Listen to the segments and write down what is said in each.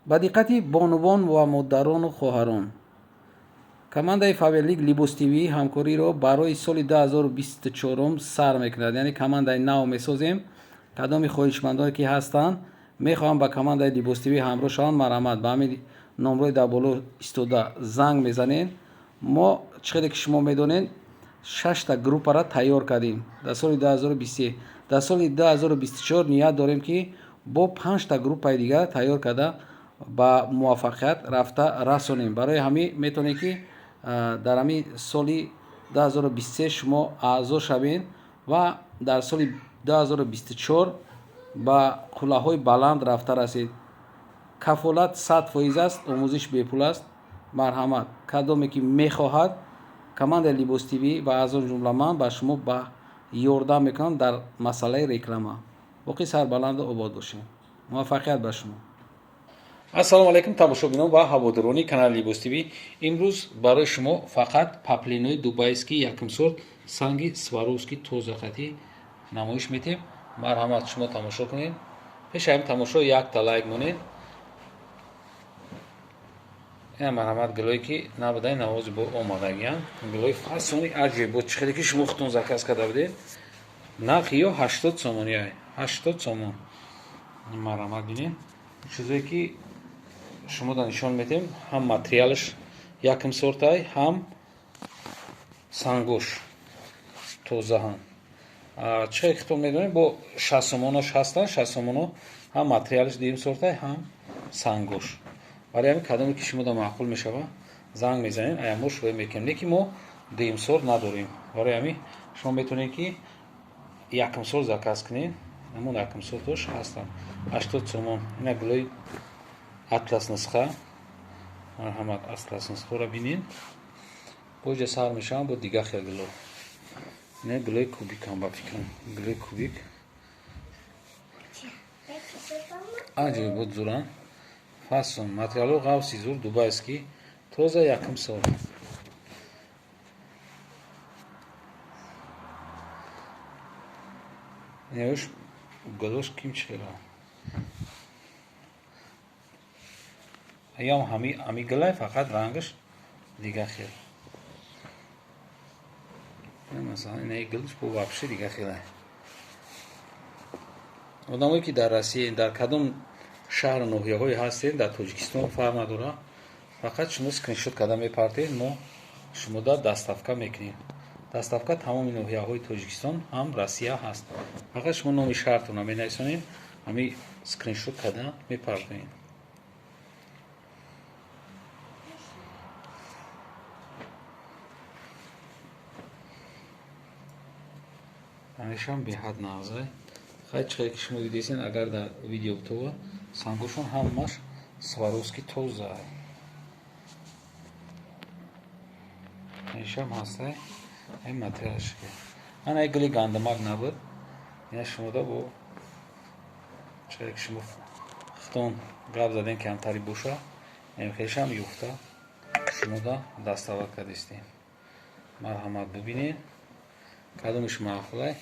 Ба диққати бонувон ва модарону хоҳарон, командаи Фаберлик Либос ТВ ҳамкориро барои соли 2024 сар мекунад. Яъне командаи нав месозем. Кадоми хоҳишмандоне ки ҳастанд, мехоҳам ба командаи Либос ТВ ҳамроҳ шаванд, марҳамат, ба ҳамин номрои дар боло истода занг мезанед. Мо чӣ хеле ки шумо медонед, 6 группаро тайёр кардем дар соли 2023. Дар соли 2024 ният дорем ки бо 5 группаи дигар тайёр карда ба муваффақият рафта расонем. Барои ҳамин метавонед ки дар ҳамин соли 2023 шумо аъзо шавед ва дар соли 2024 ба қуллаҳои баланд рафта расед. Кафолат 100% аст, омӯзиш бепул аст. Марҳамат, кадоме ки мехоҳад, командаи Либос ТВ ва аз он ҷумла ман ба шумо ба ёрдам мекунам дар масъалаи реклама. Боқӣ сарбаланду обод бошед. Муваффақият ба шумо. Ассалому алайкум тамошобинон ва ҳаводорони канали Либос ТВ. Имрӯз барои шумо фақат паплинои дубайский якум сорт санги Сваровский тозахатӣ намоиш метем. Марҳамат, шумо тамошо кунед. Пеш ҳамин тамошо якта лайк монед. Ина марҳамат, гилое ки набудай навози бо омадагиян. Гилои фасони аҷиб бо чӣ хеле ки шумо худтон заказ карда будед. Нархи ё 80 сомонӣ ай. 80 сомон. Марҳамат бинед. Чизое ки шумо да нишон медиҳем, ҳам материалаш якум сортай, ҳам сангош тозаҳам. Чӣ хеле худтон медонед, бо 60 сомонош ҳастанд, 60 сомоно ҳам материалаш дуюм сортай, ҳам сангош. Барои ҳамин кадоме ки шумо да маъқул мешавад, занг мезанед, аямо шӯъба мекунем. Лекин мо дуюм сорт надорем. Барои ҳамин шумо метавонед ки якум сорт заказ кунед. Ҳамон якум сортош ҳастанд. 80 сомон. Ина гулои атлас нусха. Марҳамат, атлас нусхаро бинед. Боҷа сар мешаванд бо дигар хел гуло. Ина гулои кубик ҳам ба фикрам. Гулои кубик. Аҷиб буд зуран. Фасон, материалҳо ғафси зур, дубайский, тоза якум сол. Инаш гулош ким чӣ хела? Аям ҳами гулай, фақат рангаш дигар хел. Масалан, инаи гулш бо вообще дигар хелай. Одамое ки дар Россия, дар кадом шаҳру ноҳияҳое ҳастед, дар Тоҷикистон фарқ надорад, фақат шумо скриншот карда мепартед, мо шумода доставка мекунем. Доставка тамоми ноҳияҳои Тоҷикистон ҳам Россия ҳаст. Фақат шумо номи шаҳртонро менависонед, ҳамин скриншот карда мепартоед. Ҳамешам беҳад нағзай. Хай чӣ хеле ки шумо дидесен, агар дар видео битова, сангошон ҳамаш Сваровский тоза. Иншам ҳастай, ин материалш. Ана гули гандамак набуд. Ина шумода бо чӣ хеле ки шумо худтон гап задем камтари боша, хелшам юфта шумода доставка кардистем. Марҳамат, бибинед. Кадомиш маъқулай?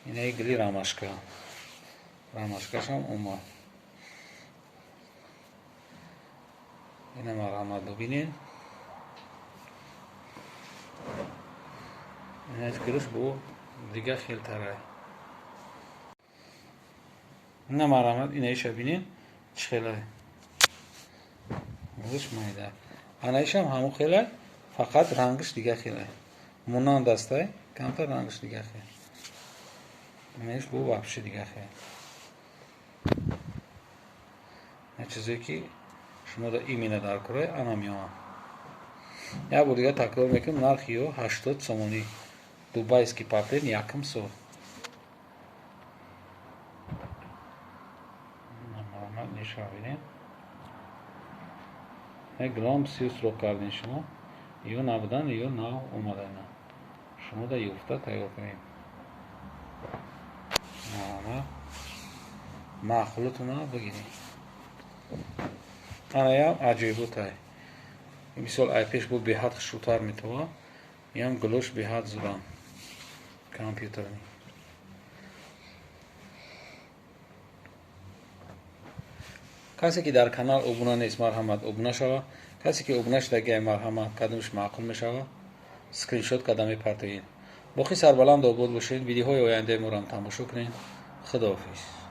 Инаи гули рамашка. Рамашкашам омад. Ина марҳамат бибинед. Ина гулиш бо дигар хелтарай. Ина марҳамат, инаиша бинед чӣ хелай. Гулиш майда. Анаишам ҳамон хелай, фақат рангаш дигар хелай. Монанд астай, камтар рангаш дигар хел. Инаиш бо вообще дигар хел. Ин чизе ки шумо да именно дар курай, ана меоям. Як бор дигар такрор мекунам, нархи ё 80 сомонӣ. Дубайский паплин якум сорт. Марҳамат, нишон бинед. Як грамм сиёс ро кардин шумо. Ё набудан, ё нав омадан. Шумо да юфта тайёр кунед. Марҳамат, маъқулатонро бигиред. Анаям аҷоиботай. Мисол ай пеш бо беҳад хушрӯтар метова. Иам гулош беҳад зурам. Компютерни. Касе ки дар канал обуна нест, марҳамат, обуна шава. Касе ки обуна шудагиай, марҳамат, кадомш маъқул мешава, скриншот карда мепартоед. Боқӣ сарбаланд, обод бошед. Видеоҳои ояндаи моро ҳам тамошо кунед. Худоҳофиз.